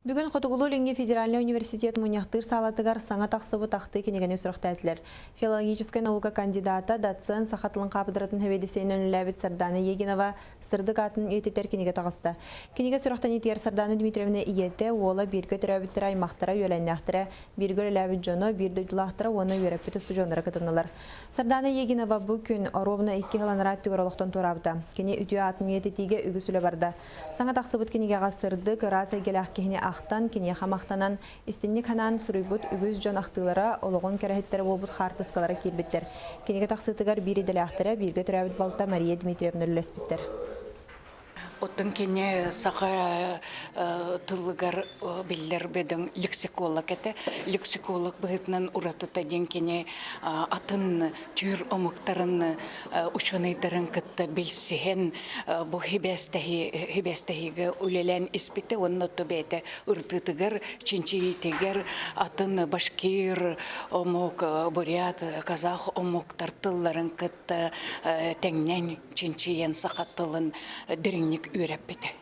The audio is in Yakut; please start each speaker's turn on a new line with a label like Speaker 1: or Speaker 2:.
Speaker 1: Бүгүн Хотугулуу-Илиҥҥи федеральнай университет мунньахтыыр саалатыгар саҥа тахсыбыт ахтыы кинигэни сүрэхтээтилэр. Филологическай наука кандидата, доцент, саха тылын хаапыдыратын сэбиэдиссэйинэн үлэлээбит Сардана Егинова сырдык аатын үйэтитэр кинигэ таҕыста. Кинигэ сүрэхтэниитигэр Сардана Дмитриевна ийэтэ, уола, бииргэ төрөөбүттэрэ, аймахтара, үөлээннээхтэрэ, бииргэ үлэлээбит дьоно, биир дойдулаахтара уонна үөрэппит устудьуоннара кытыннылар. Сардана Егинова бу күн оруобуна икки сыл анараа өттүгэр олохтон туораабыта. Кини үтүө аатын үйэтитиигэ үгүс үлэ барда. Саҥа тахсыбыт кинигэҕэ сырдык, ыраас эйгэлээх киһини ахтан, киниэхэ махтанан, истинник санаан суруйбут үгүс дьон ахтыылара, олоҕун кэрэһиттэрэ буолбут хаартыскалара киирбиттэр. Кинигэ тахсыытыгар биир идэлээхтэрэ, бииргэ төрөөбүт балта Мария Дмитриевна үлэлэспиттэр.
Speaker 2: Оттон кини саха тылыгар биллэр бөдөҥ лексиколог этэ. Лексиколог быһыытынан уратыта диэн кини атын түүр омуктарын учуонайдарын кытта билсиһэн бу хибээстэһиигэ үлэлээн испитэ уонна то бэйэтэ ырытыытыгар, чинчийиитигэр атын башкир омук, бурят, казах омуктар тылларын кытта тэҥнээн чинчийэн саха тылын дириҥник үөрэппитэ.